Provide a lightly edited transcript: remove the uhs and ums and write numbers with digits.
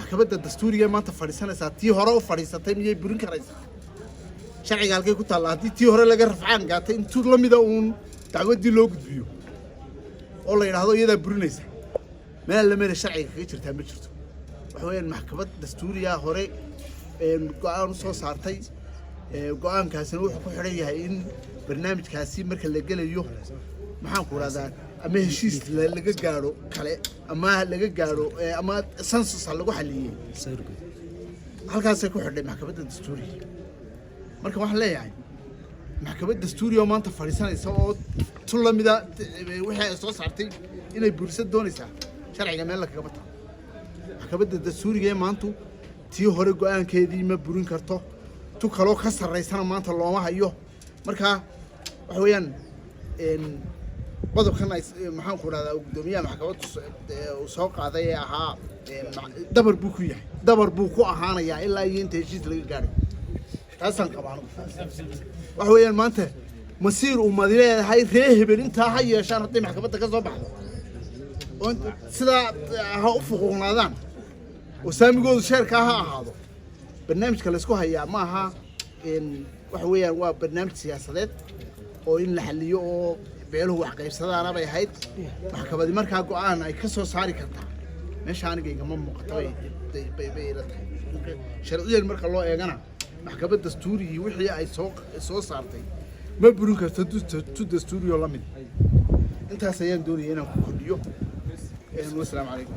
Maxkamadda dastuuriga maanta fadhiisanaysaa tii hore u fadhiisatay miyay burin karaysaa? Sharciga halkay ku taalla? Haddii tii hore laga rafcaan gaatay, in tu la mida uun dacwaddii loo gudbiyo oo la yidhaahdo iyadaa burinaysa, meel alla meela sharciga kaga jirtaa ma jirto. Waxa weeyaan, maxkamad dastuuriya hore go'aan usoo saartay. Go'aankaasina wuxuu ku xidhan yahay in barnaamijkaasi marka la gelayo, maxaan ku rahdaa, ama heshiis laga gaadho kale ama laga gaadho ama census ha lagu xaliyey. Halkaasay ku xidhay maxkamadda dastuuriga. Marka waxaan leeyahay, maxkamad dastuuri oo maanta fadhiisanaysa oo tu lamida wixii ay soo saartay inay buursa doonaysaa, sharciga meel la kagama tago. Maxkamadda dastuuriga ee maantu tii hore go'aankeedii ma burin karto, tu kaloo ka sarraysana maanta looma hayo. Marka waxa weeyaan, qodobkan ay, maxaan ku rahdaa, guddoomiyaha maxkamaddu uu soo qaaday ee ahaa dabar buu ku yahay, dabar buu ku ahaanayaa ilaa iyo inta heshiis laga gaadhay. Taasaan qabaa anigu. Waxa weeyaan, maanta masiir ummadi leedahay ree hebel intaa ha yeeshaan hadday maxkamadda ka soo baxdo oo sidaa ha u fuquuqnaadaan oo saamigoodu sheerkaa ha ahaado. Barnaamijka laysku hayaa ma aha. Waxa weeyaan, waa barnaamij siyaasadeed oo in la xaliyo oo beeluhu wax qaybsadaana bay ahayd. Maxkamadi markaa go'aan ay ka soo saari kartaa meesha aniga igama muuqato bay ila tahay. Sharciyan marka loo eegana, maxkamad dastuurigii wixii ay soo saartay ma burin karto tu dastuuri oo la mid. Intaas ayaan doonaya inaan ku kordhiyo. Wasalaamu calaykum.